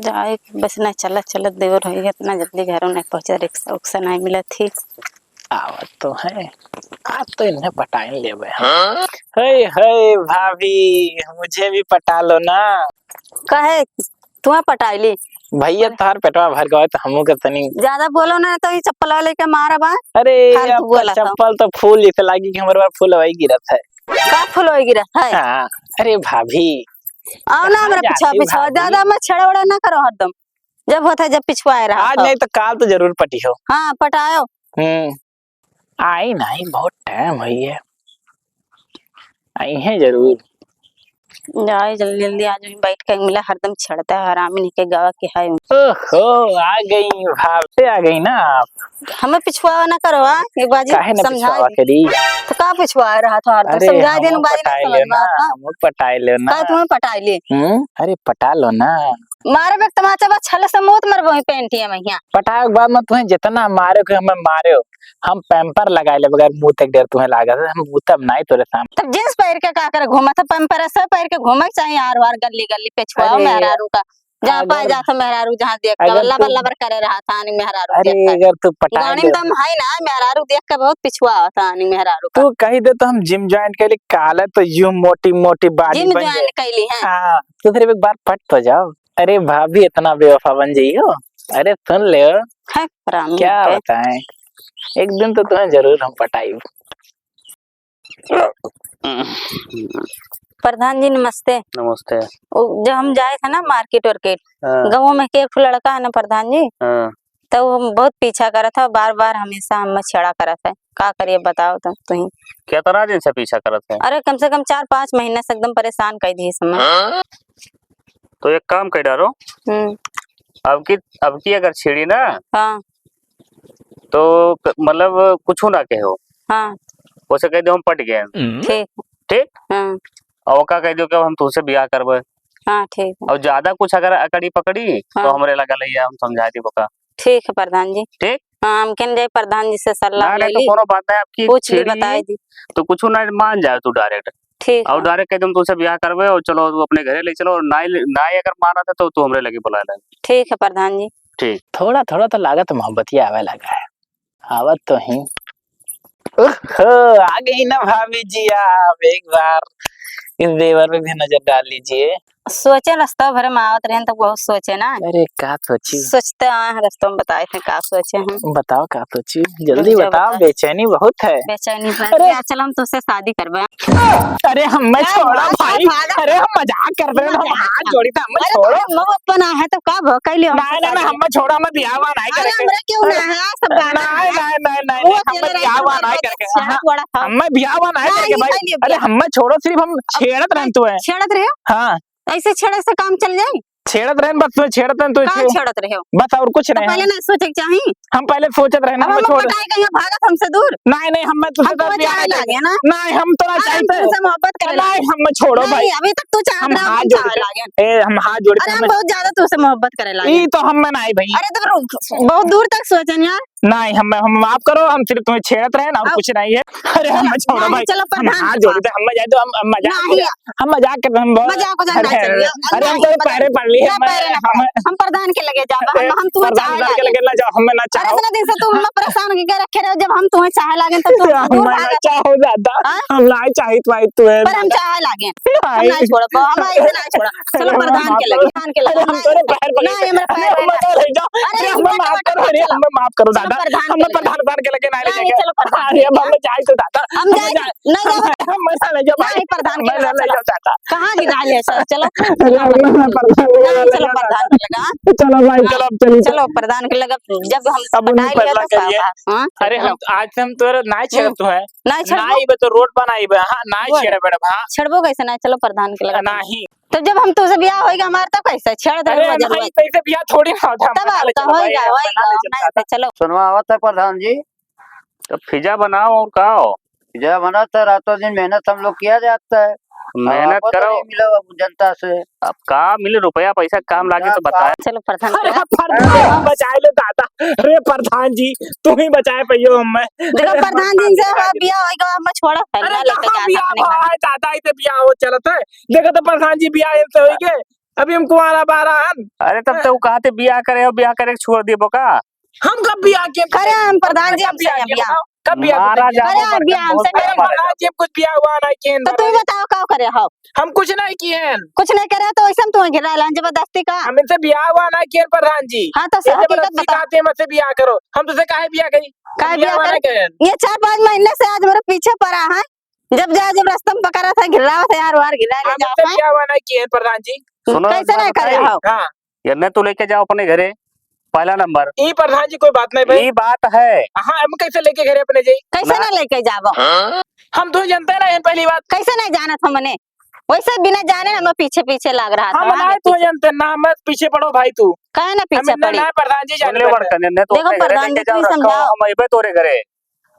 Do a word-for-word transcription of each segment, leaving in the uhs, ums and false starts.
जाए के बस ना, चलत चलत देवर होइगा, इतना जल्दी घरों नहीं पहुँचा, रिक्शा उक्शा नहीं मिलत ही। आवत तो है, आज तो इन्हें पटाइन लेबे हम। हे, हे भाभी, मुझे भी पटा लो ना। कहे, तुम्हें पटाई ली? भैया, तोहार पेटवा भर गवा तो हमहू के तनी। ज्यादा बोलो ना तो ये चप्पल वाले के मारा बा। अरे, फालतू आपका बोला तो। चप्पल तो फूल जैसे लागी कि हमारे बार फूल हवाई गिरत है। का फूल हवाई गिरत है? हाँ, अरे भाभी, आओ ना, कहाँ हमरा पीछा जाती पीछा, भाभी? ज्यादा मैं छेड़ा वेड़ा ना करो हरदम। जब होता है, जब पिछुआए रहा आज तो। नहीं तो काल तो जरूर पटी हो। हाँ, पटायो। हम्म, आई नहीं, बहुत टाइम हुई है, आई है जरूर। जाए जल्दी जल्दी, आज वहीं बैठ के मिला, हरदम छेड़ता है, हरामी नहीं के गवा के है। ओहो, आ गई, भाव से आ गई ना आप। हमें पिछुआ ना करो, आ? एक बाजी काहे ना समझा पिछुआ दी। करी? तो का पिछुआ रहा था हरदम? अरे, समझा हमहू देनु, बाजी ना पटाई समझ लेना, में आता। हमहू पटाई लेना। का तुम्हें पटाई ले? हम्म? अरे, पटा लो ना। मारबे के तमाचा बा, छल से मौत मरबो ही पेंटिया में हियाँ। पटाए के बाद में तुम्हें जितना मारे के हमें मारे हो, हम पैम्पर लगाए ले बगैर मुँह तक डर तुम्हें लागत है, हम मुँह तब नाई तोरे सामने। तब जींस पहिर के का करे घूमत है? पैम्पर ऐसे पहिर के घूमे के चाहिए आर वार गली गली पे छुआओ अरे, मेहरारू का। जहाँ अगर पाए जात है मेहरारू, जहाँ देख के अगर लबर तू लबर करे रहा था आनी मेहरारू अरे, देख के। अगर तू पटाए गाड़ी में दे दम है ना, मेहरारू देख के बहुत पिछुआ होता आनी मेहरारू का। तू कही दे तो हम जिम ज्वाइन कर ली, काले तो यूं मोटी मोटी बाली जिम बन ज्वाइन जाए। कर ली है। हाँ, तो फिर एक बार पट तो जाओ। अरे भाभी, इतना बेवफा बन जाइयो। अरे सुन ले, है, हरामी क्या है। बताएं, एक दिन तो तुम्हें जरूर हम पटाई। प्रधान जी, नमस्ते। नमस्ते। वो, जब हम जाए थे ना मार्केट वार्केट, हाँ। गाँव में के एक ठो लड़का है ना प्रधान जी, हाँ। तो वो बहुत पीछा करत है, बार बार हमेशा हमें छेड़ा करत है। का करिए बताओ तो तुहीं। कितना दिन से पीछा करत है? अरे, कम से कम चार पाँच महीना से एकदम परेशान कर दिए समय। हाँ? तो एक काम कर डारो। हम्म। अब की, अब की अगर छेड़ी ना, हाँ। तो क-, मतलब कुछ ना कहो। हाँ। उसे कह दो हम पट गए। ठीक। ठीक? हाँ। और ओका कह दो कि अब हम तुमसे ब्याह करबे। हाँ, ठीक है। और ज्यादा कुछ अगर अकड़ी पकड़ी, तो हाँ। हमरे लगा ले, हम समझा दी ओका। ठीक है प्रधान जी। ठीक? हाँ, हम कहने जाए प्रधान जी से सलाह ना, ले नहीं तो ली। कोनो बात नहीं, आपकी पूछ ली, छेड़ी बताए दी। तो कुछ ना मान जाए तू डायरेक्ट। ठीक और है। डायरेक्ट कह दो हम तुमसे ब्याह करबे और चलो तू अपने घरे ले चलो, और ना, ना अगर माना था तो तू हमरे लगे बुला ले। ठीक है प्रधान जी। ठीक। थोड़ा थोड़ा तो लागत मोहब्बतिया आवे लगा है। आवत तो ही। ओहो, आ गई ना भाभी जी आप, एक बार इस देवर पे भी नजर डाल लीजिए। सोचे रस्ता भरे में आवत रहेन तो बहुत सोचे ना। अरे का सोची? सोचते आए हैं रस्ता में, बताए थे का सोचे हैं। बताओ का सोची, जल्दी जल्दी बताओ, बताओ। बेचैनी बहुत है। बेचैनी है। अरे! या चलो हम तुझसे शादी करबे। अरे हमें अरे छोड़ो भाग, भाई, भाग, भाग। अरे हम मजाक कर रहे हैं, हम मजाक हाथ कर। जोड़ी था, हमें अरे छोड़ो। तो हम अपन आए हैं तो का भो, कह लियो नहीं, हमसे नहीं, नहीं, शादी। हमें छोड़ो, हमें बियाह हुआ नहीं अरे करेंगे। हमरा क्यों ना है, सब गाना नहीं, है। नहीं, नहीं, नहीं, वो नहीं, अकेले हमें रह बियाह के हुआ हमारे नहीं पास करेंगे। अच्छा हाँ, थोड़ा था। हमें बियाह हुआ नहीं नहीं, करेंगे भाई। नहीं, नहीं, अरे हमें छोड़ो, सिर्फ हम अब छेड़त रहन तो है। छेड़त रहे हो? हाँ। ऐसे छेड़े से काम चल जाए? छेड़त रहन, बस तुम्हें छेड़त रहन, तुम्हें का छेड़-, छेड़त रहे हो? बस और कुछ तो नहीं। पहले ना सोचे के चाही। हम पहले सोचत रहन, अब हमें हम छोड़। पटाई कहीं भागत हमसे दूर। नहीं, नहीं, हमें तुझसे हम तो तुम्हें प्यार चाहे नहीं लागे करते। ना। नहीं, हम तो ना अरे हम चाहते। तुमसे मोहब्बत करे नहीं, लागे। हमें छोड़ो नहीं, भाई। अभी तक तू चाहत हम रहा, हाथ हम जोड़ चाहे के, लागे। ए, हम हाथ जोड़ के, अरे हम हमें बहुत ज्यादा तुमसे मोहब्बत करे लागे। ई तो हम में नहीं भाई। अरे तो रुक, बहुत दूर तक सोचन यार। नहीं, हम, हम माफ करो, हम सिर्फ तुम्हें छेड़त रहे ना, और अब कुछ नहीं है। अरे, हम चलो, छोड़ो नहीं, भाई, चलो, हम प्रधान हाथ के जोड़ी पास। थे, हम जाए तो हम, हम मजाक नहीं। कर, हम मजाक कर रहे हैं, हम बहुत मजाक, मजाक ना अरे, चलिए। अरे, हम नहीं, तो मजाक, पैरे पड़ लिए, ना, हम, पैरे ना हम पड़ो। हम प्रधान के लगे जाबा, हम, ए, हम तुम्हें प्रधान, चाहे प्रधान के लागे। लगे ना जाओ, हमें ना चाहो। अरे, इतना दिन से तुम हमें परेशान करके रखे रहो, जब हम तुम्हें चाहे लागे तो तुम अरे, दूर हमें ना भागत। चाहो दादा, हाँ? हम ना चाहित भाई तुम्हें पर हम दादा। चाहे लागे, हम नहीं। नहीं छोड़ब, हम ऐसे नहीं छोड़ब। चलो अरे, प्रधान के लगे, प्रधान के लगे। अरे, हम तोरे पैर पड़ नहीं, गए। हमरा पैर अरे, पड़ हमें गए। तो ले जाओ। अरे, अरे, हमें माफ करो, अरे, हमें माफ करो चलो दादा। प्रधान के लगे। प्रधान के लगे नहीं ले जाओ। चलो प्रधान के लगे। अरे, अब हमें जाए तो दादा। हम जाए, नहीं जाओ। हमें जाए तो दादा। नहीं, प्रधान के लगे। हमें ना ले जाओ दादा। कहाँ की दाल है सर? चलो। अरे, हमें प्रधान के लगे नहीं, चलो प्रधान के लगे। चलो भाई, हाँ, चलो, अब चलिए। चलो प्रधान के लगे। जब हम अब उन्हीं पटाए लिया पहला तो करिए। पापा, हाँ? अरे, हम आज से हम तोरे नाई छेड़त हम्म। है। नाई छेड़बो? नाई बे तो रोड बनाई बे, हाँ, नाई बोल। छेड़बे, हाँ। छेड़बो कैसे नाई? चलो प्रधान के लगे। नहीं। तो जब हम तुझसे ब्याह होइगा हमार, तब कैसे छेड़त रहे अरे, हुआ जरूरत? नहीं, तो इसे ब्याह थोड़ी ना होता, तब हम बना ले, आपका चलो भाई, होइगा, हम होइगा, बना ले, नहीं चलता। तो चलो। सुनवा आवत है प्रधान जी, तो फिजा बनाओ और का हो? फिजा बनाता है, रातों दिन मेहनत हम लोग किया जाता है। मेहनत अब आपको तो करो। नहीं मिला अब जनता से। अब का मिले, रुपया पैसा काम लागे तो बताए। चलो प्रधान अरे के। प्रधान, बचाए लो दादा। अरे प्रधान जी, तू ही बचाए पइयो हमें। देखो अरे प्रधान जी से हमार बियाह होइगा, हम छोड़ा है, अरे ना लेके कहाँ जाना बियाह अपने घर। है दादा, इते बियाह हो चलत है। देखो तो प्रधान जी बियाह इनसे होइगे। अभी हम कुंवारा बारा हन। अरे, तब तो उ कहते बियाह करे हो, बियाह करे के छोड़ दिए बोका। हम कब बियाह किए? करे हम प्रधान जी, कब हमसे बियाह किए बियाह। बताओ? कब बियाह मारा किए? जाबो करे हम बड़कन बियाह बहुत हमसे बड़ा करे। प्रधान जी, कुछ बियाह हुआ ना किए तो तू ही बताओ, का करे हो? हम कुछ नहीं किए हैं। कुछ नहीं करे तो वैसे हम तुम्हें घिरा लान जबरदस्ती का? हम इनसे बियाह हुआ ना किए प्रधान जी। हाँ, तो ये हकीकत जबरदस्ती बता। कहते हैं, हमसे बियाह करो। हम तुझसे काहे बियाह करी? काहे बियाह बियाह हुआ ना करे? किए। ये चार पाँच महीने से आज मेरे पीछे पड़ा है। जब जा, जब रास्ता में पकड़ा था, घिरावत है यार, वार घिरा ले हम जाओ, इनसे हैं? बियाह हुआ ना किए प्रधान जी। सुनो, एक कैसे बात नहीं करे बताई? हो? हाँ। ये न तू लेके जाओ अपने घरे, पहला नंबर। ई प्रधान जी कोई बात नहीं भाई। ई बात है। हाँ, हम कैसे लेके घरे अपने जाई? कैसे ना। ना लेके जाबो? हम तो जानते ना हैं पहली बात। कैसे नहीं जानत हमने? वैसे बिना जाने हम पीछे पीछे लाग रहा था, हम वहाँ ना देखिए। तो जानते ना, हम पीछे पड़ो भाई तू। काहे ना हम पीछे इन्हें पड़ी? ना प्रधान जी जाने सुन ले देते। बड़कन, इन्हें तो देखो अपने घरे प्रधान लेके जी, जाओ, तू ही रखो, समझाओ। हम अइबे तोरे घरे।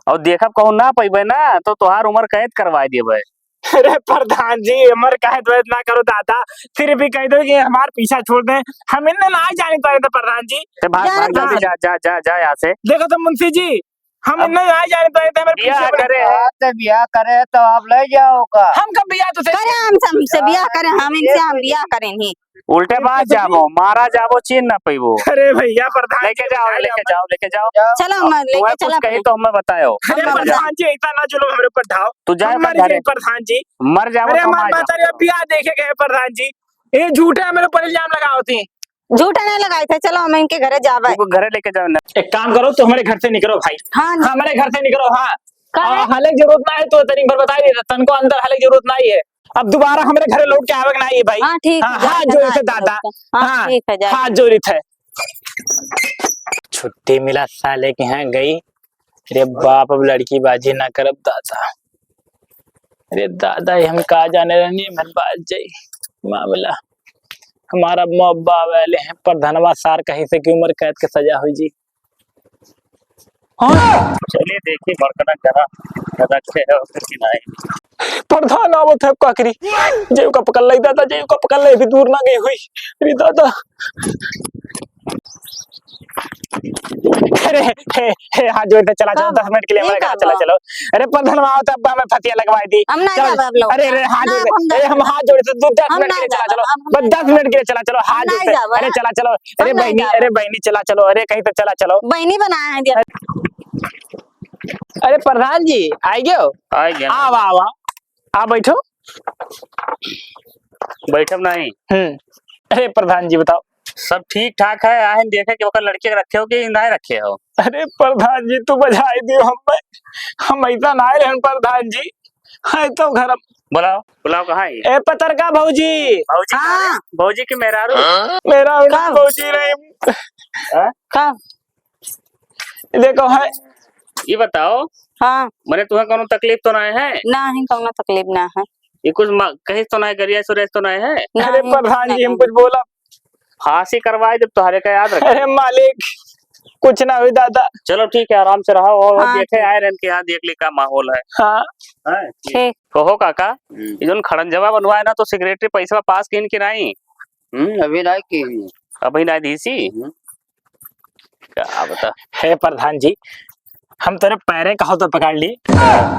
और देखब कहूँ ना पइबे ना, तो तोहार उम्र कैद करवाए देबे। अरे प्रधान जी, उम्र कैद वैद ना करो दादा, सिर्फ ही कह दो कि हमार पीछा छोड़ दें, हम इन्हें ना जाने पाए थे प्रधान जी। ते भाग, जाने भाग, जल्दी दो। जा, जा, जा, जा यहाँ से। देखो तो मुंशी जी, हम अब इन्हें ना जाने पाए थे, हमारे बियाह पीछे पड़े। करे। हाँ, ते बियाह करे तो आप ले जाओ का? हम कब बियाह तुझसे करे? हम से, हमसे हाँ, बियाह करे, हम इनसे हम बियाह करे नहीं। उल्टे बात जाबो, मारा जाबो, चीन ना पइबो। अरे भैया, प्रधान लेके जी, जाओ, बचा ले लेके हमें। जाओ, लेके जाओ। चलो, हम, हम लेके तुम्हें कुछ चलो कही अपने। तो हमें बताओ। अरे हम ना प्रधान जी, इतना ना जुलम हमरे ऊपर ढाओ। तू जाए हम मर जाए प्रधान जी। मर जाबो अरे तो हमार मार जाओ। बात रे, बियाह देखे गए प्रधान जी। ये झूठे हमरे ऊपर इल्जाम लगावत ही। झूठे नहीं लगाए थे, चलो हम इनके घरे जाबे। उनको घरे लेके जाओ ना। एक काम करो, तो हमारे घर से निकलो भाई। हाँ। हमारे घर से निकलो, हाँ। काहे? आ, हाले की जरूरत ना है तो तनिक भर बताई देता, तनको अंदर हाले की जरूरत ना है। अब दोबारा हमरे घरे लौट के आवे के ना है भाई। हाँ, ठीक है, हाँ, जाए हाथ तो जोड़ी ना थे आए दादा। तो। हाँ, हाँ, ठीक है, जाए। हाथ जोड़ी थे। छुट्टी मिला साले के यहाँ गई। अरे बाप, अब लड़की बाजी ना करब दादा। अरे दादा, ये हम का जाने रहनी, मन बाज जाई मामला। हमारा मौबा वाले हैं, प्रधानवा सार कहीं से की उम्र कैद के सजा हुई जी। हाँ। चलिए देखिए बड़कना करा, करा के है उधर की नहीं। प्रधान आवत है, का करी? जेव का पकड़ लई दादा, जेव का पकड़ लई, अभी दूर ना गई हुई। अरे दादा। अरे, हे, हे, हाथ जोड़ के चला चलो, का दस मिनट के लिए ये हमारे घर का चला बा? चलो। अरे, प्रधान, वहाँ तो अब्बा हमें फतिया लगवाई दी। हम ना चलो। जाब अब लोग। अरे, अरे, हाथ ना, जोड़ के, हम ना अरे, हम जाब। हाथ जोड़ के दस हम मिनट ना के लिए चला जाब, चलो। हम बस दस मिनट के लिए चला चलो, हम हाथ ना जोड़ के। जाब, अरे, हाँ। चला चलो। अरे, हम ना बहनी, जाब। अरे, बहनी, चला चलो। अरे, कहीं तो चला चलो। बहनी बनाया है दिया। अरे, प्रधान जी, आइ गयो? आइ गयो। आवा, आवा। आ बैठो। बैठब नहीं। हम्म। अरे प्रधान जी बताओ। सब ठीक ठाक है, आए देखे कि ओकर लड़के के रखे हो कि नहीं रखे हो। अरे प्रधान जी तू बजाए दियो हम, हम ऐसा ना रहन प्रधान जी। है तो घर। बुलाओ, बुलाओ, कहाँ है? ए पतरका भौजी। भौजी कहाँ है? हाँ। भौजी के मेहरारू? मेहरारू ना, कब? भौजी नहीं। हाँ? कब? देखो है। ये बताओ। हाँ। मने तुम्हें कौनो तकलीफ तो ना है? नहीं, कौनो तकलीफ ना है। ये कुछ म-, कहीं तो ना है, गरिया सुरेश तो ना है? अरे नहीं, प्रधान जी, हम कुछ बोला। फांसी करवाए जब तोहरे का याद रखे। अरे मालिक, कुछ ना हुई दादा। चलो ठीक है, आराम से रहो और हाँ, देखे ठीक। आए रहन के यहाँ देख ले का माहौल है। हाँ। हैं? ठीक। कहो काका, हम्म। ये जोन खड़ंजवा बनवाए ना तो सिक्रेटरी पैसा पास किन कि नहीं? हम्म, अभी नहीं की। अभी नहीं दी सी? हम्म। का बता? हे प्रधान जी, हम तोरे पैरे कहो तो पकड़ ली,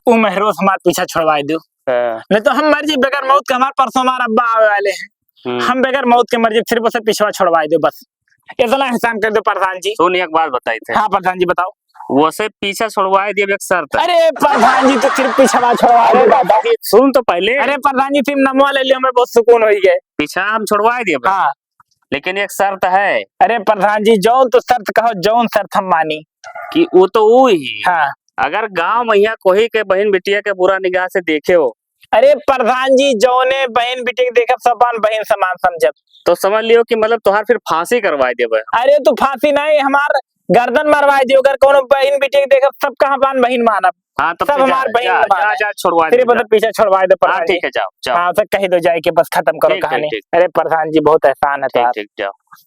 उ मेहरोज हमार पीछा छोड़वाए दो। हाँ। नहीं तो हम मर जी बगैर मौत के, हमार परसों हमार अब्बा आवे वाले हैं। हम्म। हम बगैर मौत के मर जी, फिर उसे पीछा छोड़वाए दो बस। इतना एहसान कर दो प्रधान जी। सुन, एक बात बताई थे। हाँ प्रधान जी बताओ। वसे पीछा छोड़वाए देब एक शर्त। अरे प्रधान जी, तो सिर्फ पीछा छोड़वाए अरे दो। बाबा जी, सुन तो पहले। अरे प्रधान जी, तुम नमवा ले लियो, हमें बहुत सुकून हो गए। पीछा हम छोड़वाए देब। हाँ। लेकिन एक शर्त है। अरे प्रधान जी, जौन तो शर्त कहो, जौन शर्त हम मानी। कि वो तो वो ही। हाँ। अगर गांव में यहाँ कोई के बहन बिटिया के बुरा निगाह से देखे हो। अरे प्रधान जी, जौने बहन बिटिया के देखब, सब अपन बहन समान समझब। तो समझ लियो कि मतलब तोहार फिर फांसी करवाए देबे। अरे तो फांसी नहीं, हमार गर्दन मरवाए दियो, अगर कोनो बहन बिटिया के देखब, सब कहाँ अपन बहन मानब। हाँ, तब सब तो जा, हमार बहन जा, मानब। जा, जा, छोड़वा दे, सिर्फ जा। उधर पीछे छोड़वा दे हाँ, प्रधान जी। ठीक है, जाओ, जाओ। हाँ, सब कह दो जाए कि बस खत्म करो ठीक, ठीक, कहानी। ठीक। अरे प्रधान जी, बहुत एहसान है ठीक, तोहार। ठीक, जाओ।